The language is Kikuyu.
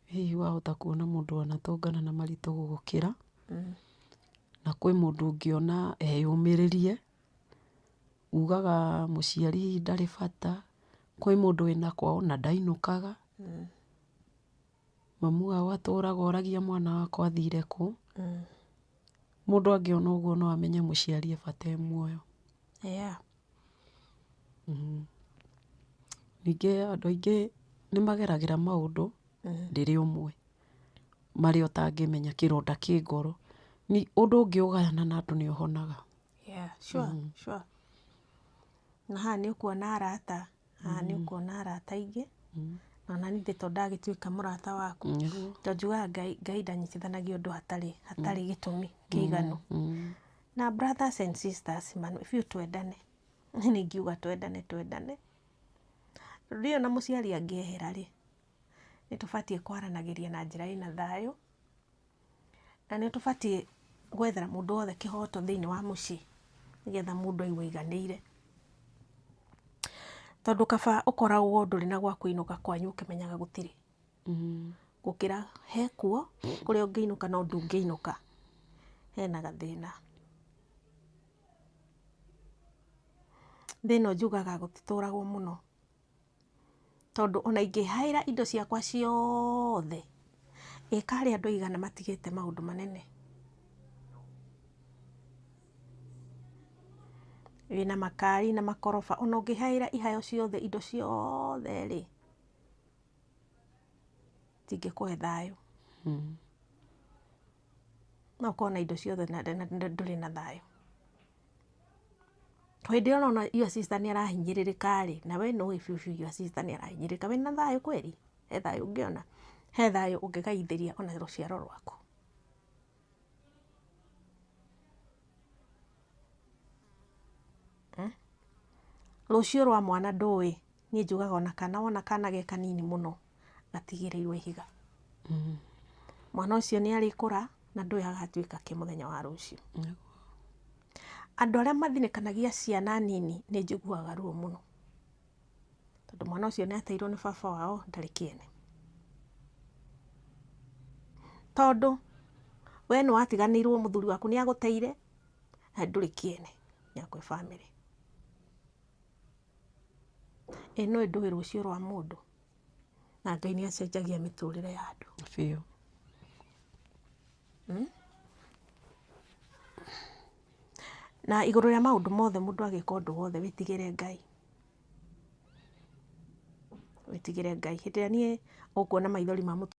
Hihi wahota kuona mũndũ wanatũngana na maritũ gũgũkĩra, na kwĩ mũndũ ũngĩona eyũmĩrĩrie, ugaga mũciari hihi ndarĩ bata, kwĩ mũndũ wĩna kwao na ndainũkaga, mamu wao atũraga oragia mwana wakwa athire kũ. Mũndũ angĩona ũguo no amenye mũciari e bata e muoyo. Ningĩ andũ aingĩ nĩ mageragĩra maũndũ ndĩrĩ ũmwe marĩa ũtangĩmenya kĩronda kĩ ngoro. Ũndũ ũngĩ ũgayana na andũ nĩ ũhonaga. Yeah, sure, sure. Na haha nĩ ũkuona arata, haha nĩ ũkuona arata aingĩ, na ona niĩ to ndagĩtuĩka mũrata waku. Tondũ njugaga Ngai, Ngai ndanyitithanagia ũndũ hatarĩ, hatarĩ gĩtũmi kĩiganu. Na brothers and sisters, biũ twendane. Niĩ nĩ ingiuga twendane, twendane. Rĩu ona mũciari angĩehera rĩ, nĩ tũbatiĩ kwaranagĩria na njĩra ĩna thayũ, na nĩ tũbatiĩ gwethera mũndũ wothe kĩhoto thĩinĩ wa mũciĩ, nĩgetha mũndũ aigue aiganĩire. Tondũ kaba ũkoragwo ndũrĩ na gwa kũinũka kwanyu ũkĩmenyaga gũtirĩ, gũkĩra he kuo kũrĩa ũngĩinũka no ndũngĩinũka, hena gathĩna. Thĩ ĩno njugaga gũtitũragwo mũno, tondũ ona ingĩhaĩra indo ciakwa ciothe, ĩ karĩ andũ aigana matigĩte maũndũ manene? Wĩna makari na makoroba, ona ũngĩhaĩra ihayo ciothe indo ciothe rĩ, itingĩkũhe thayũ. No ũkorwo na indo ciothe na ndũrĩ na thayũ. Hĩndĩ ĩrĩa ũrona your sister nĩ arahinyĩrĩrĩka rĩ, na we nĩ ũĩ biũ biũ your sister nĩ arahinyĩrĩrĩka, wĩna thayũ kweri? He thayũ ũngĩona? He thayũ ũngĩgaithĩria ona rũciaro rwaku? Rũciũ rwa mwana ndũĩ, niĩ njugaga ona kana wona kana ge kanini mũno, gatigĩrĩirwo ihiga. Mwana ũcio nĩ arĩkũra na ndũĩ agatuĩka kĩ mũthenya wa rũciũ. Andũ arĩa mathinĩkanagia ciana nini nĩ njiguaga ruo mũno, tondũ mwana ũcio nĩ ateirwo nĩ baba wao ndarĩ kĩene. Tondũ we nĩ watiganĩirwo mũthuri waku nĩ agũteire na ndũrĩ kĩene gĩa kwĩ bamĩrĩ. Ĩ nũĩ ndũĩ rũciũ rwa mũndũ, na Ngai nĩ acenjagia mĩtũrĩre ya andũ. Biũ. Na igũrũ rĩa maũndũ mothe mũndũ agĩka ũndũ wothe wĩtigĩre Ngai. Wĩtigĩre Ngai. Hĩndĩ ĩrĩa niĩ ũkuona maithori ma mũtumia.